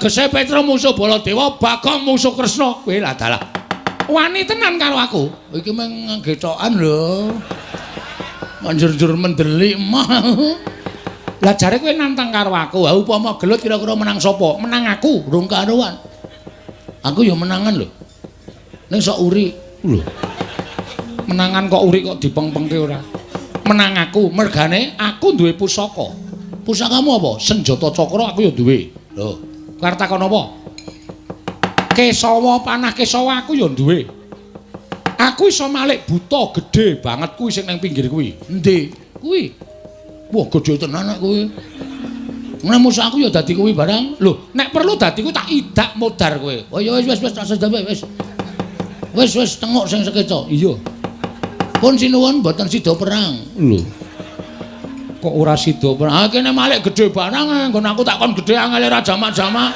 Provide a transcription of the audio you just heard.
Tegese Petruk musuh Baladewa, Bagong musuh Kresna. Kowe lah dalah. Wani tenan karo aku. Iki mung gethokan lho. Manjur-jur mendelik mah. Lah jare kowe nantang karo aku. Ha upama gelut kira-kira menang sapa? Menang aku. Rung karuan. Aku ya menangan lho. Ning sok uri. Lho. Menangan kok uri kok dipengpengke ora? Menang aku, mergane aku duwe pusaka. Pusakamu apa? Senjata cakra aku ya duwe. Lho, Arep takon apa? Kesawa, panah kesawa aku ya duwe. Aku iso malik buta gedhe banget kuwi sing nang pinggir kuwi. Endi? Kuwi. Wah, gedhe tenan nek kuwi. Nek musuh aku ya dadi kuwi barang. Lho, nek perlu dadi kuwi tak idak modar kowe. Oh ya wis wis wis tak sedawe wis. Wis wis tengok sing sekeca. Iya. Pun sinuwun mboten sida perang. Lho. Kok ora sida perang? Ah kene malik gedhe barang nggon aku tak kon gedhe angele ra jamak-jamak.